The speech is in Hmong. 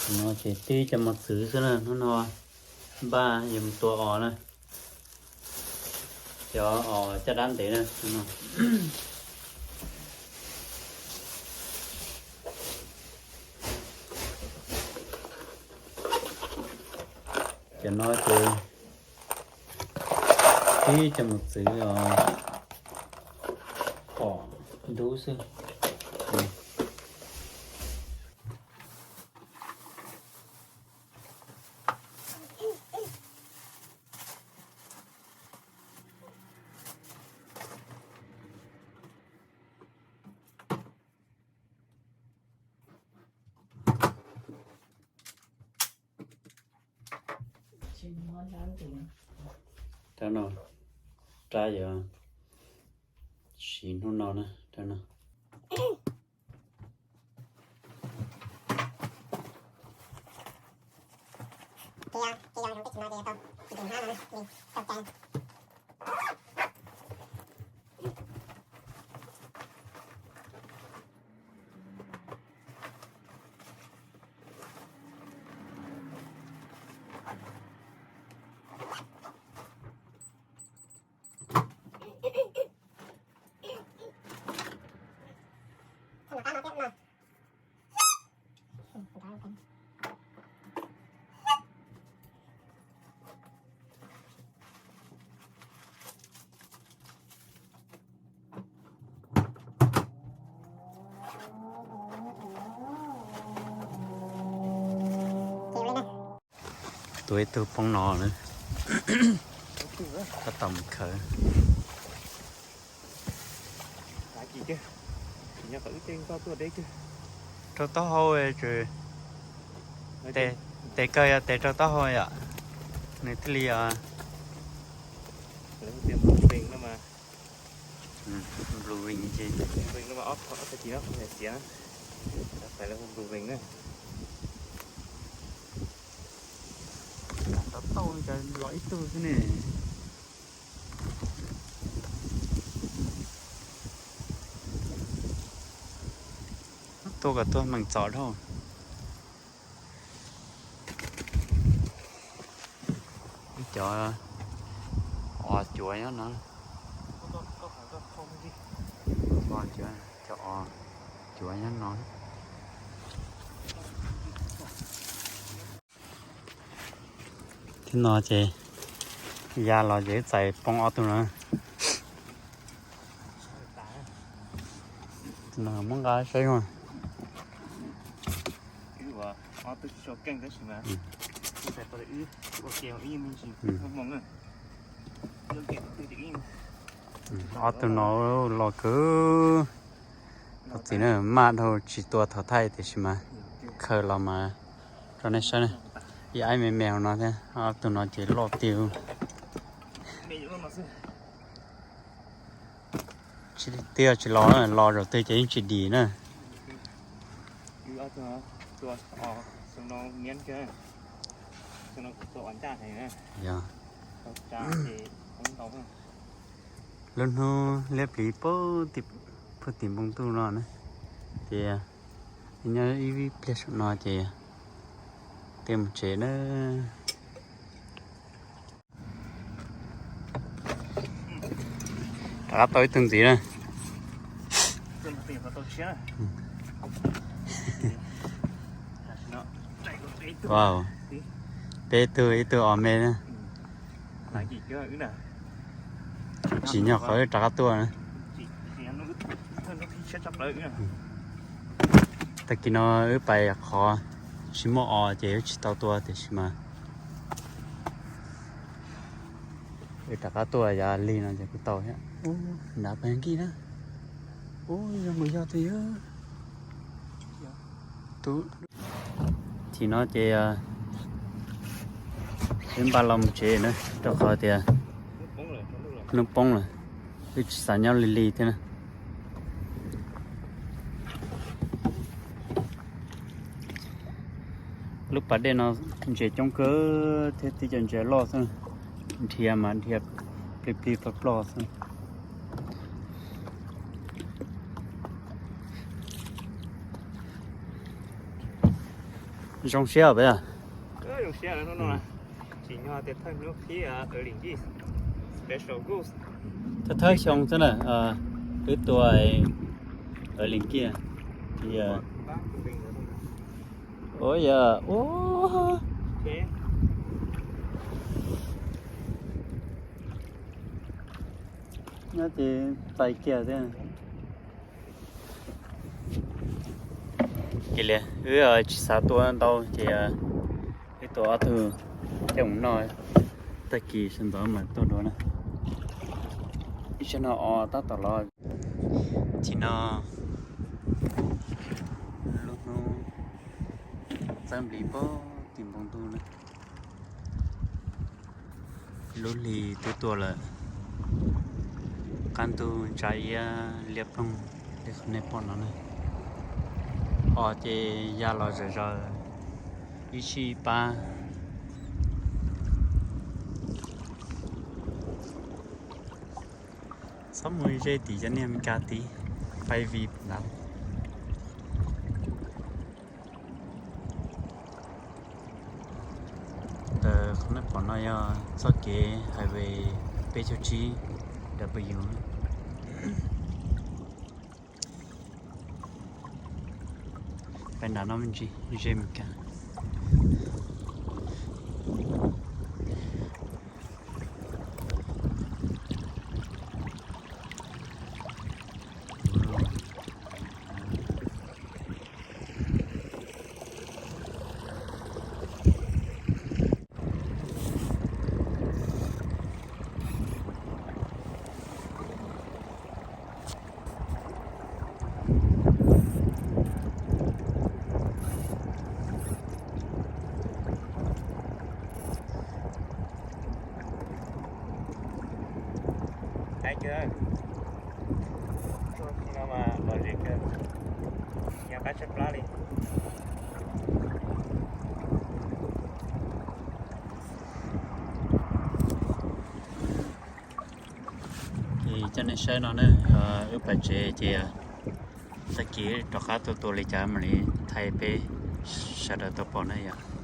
No ces tib cov mos txwv xwb na, hnub no npaj yuav mus tua os na. Cov os caj dab ntev na. Cov no ces tib cov mos txwv os, pom ntub xwb. Rab no, rab yuav siv hnub no na, rab no. Tua ib tug poob no na. Tab tom mus khaws. Rau taub hau, tes kawg yog tes rau taub hau yom, nws thiaj li os. Blue wing ces tau tau los ib tug xwb ne. Tua kom tuag meem txom dhau. Ib cov os cuav nyob no. Cov os cuav nyob no. Thiab no ces ya los ces wb txais poob ob tug no. Muab nqa saib os. Ob tug no loj kawg. Thov txim na, maj dhau tsis tua thaum thaij tiam sis mas khaws los mas rau nej saib na. Ib aib me me hauv no thiab, ob tug no ces loj tiag. Tsis tiag tsis los, los zaum twg ces yeej tsis dim na. Yog. Lub hnub liab pliv puag tim npoo ntuj no na, ces nyob ib pliag saum no ces tej mus tsev na. Rov qab tau ib tug ntxiv na. Wow, peb tug ib tug os me na. Tsis nyog qhov wb rov qab tuaj na. Tag kis no wb pais qhov tsis muaj os ces wb tsis tau tua tiam sis mas wb rov qab tuaj yav lig no ces kuj tau thiab. Ub, nrad pas nkij na. Ub, yog mus yog twg yog. Tub, chim no ces wb npaj los mus tsev na, rau qhov tias hnub poob lawm, wb tsis xav nyob lig lig thiab na. Lub pas dej no ntses coob kawg thiab tib co ntses loj xwb, nrhiav mas nrhiav plig plig plog plog xwb. Zoo siab peb. Thawj thawj xyoo xwb na, wb tua ua li kiag. Ua yog ua nyob ces txais kiag thiab. Cia li wb tsis xav tua ntau ces wb tua ob tug coj mus noj, tag kis sawv ntxov mam tuaj dua na. Ib sab no o tab tom los. Tim no lub hnub txawb nplis pog tim npoo ntuj na. Lub hli twb tuaj lawm, qab ntug ntsa iab liab ploog li qhov nej pom no na. O ces ya los zom zaws ib sij ib pab. Txhob mus ze tim cov niag Amelikas tid, pais vij ntawd. Ntawm qhov nej pom no yog txoj kev highway peb caug tsib W. Peb nram no me ntsis ze Meskas. Ces coj nej saib no na, wb pais tsev ces tag kis rov qab tuaj tua li cas mam li thaij peb sawv daws tau pom na yom.